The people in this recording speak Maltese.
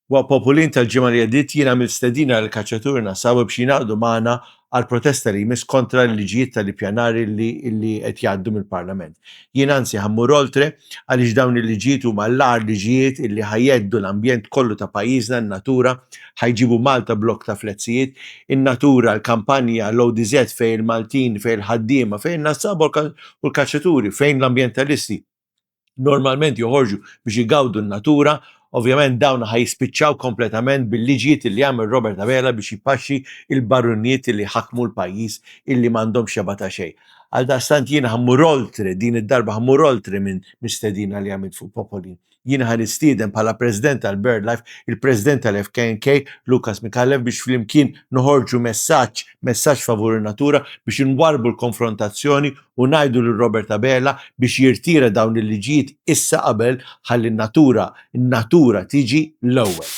Waqt Populin tal-ġimgħa li għaddiet jien għamilt stedina lill-kaċċaturi Nassau biex jingħaqdu magħna għall-protesta li jmiss kontra l-liġijiet tal-ippjanar illi illi qed jgħaddu mill-Parlament. Jien anzi ħa mmur oltre għaliex dawn il-liġijiet huma l-agħar liġijiet illi ħa jheddu l-ambjent kollu ta' pajjiżna, n-natura, ħa jġibu Malta blokk ta' fletzijiet, in-natura, l-kampanja, l-ODZ fejn il-Maltin, fejn il-ħaddiema, fejn in-nassaba u l-kaċċaturi, fejn l-ambjentalisti. normalment joħorġu biex igawdu n-natura, ovvjament dawn ħa jispiċċaw kompletament bil-liġijiet li għamel Robert Abela biex jpaxxi il-barunijiet li ħakmu l-pajjiż illi m'għandhom xeba ta' xejn. Għaldaqstant jiena ħa mmur oltre, din id-darba ħa mmur oltre minn mistedina li għamilt fuq Popolin. Jiena ħa nistieden bħala President tal-BirdLife, il-President tal-FKNK, Lucas Micallef biex flimkien noħorġu messaġġ, messaġġ favur in-natura biex inwarrbu l-konfrontazzjoni u ngħidu lil Robert Abela biex jirtira dawn il-liġijiet issa qabel ħalli n-natura, n-natura tiġi l-ewwel.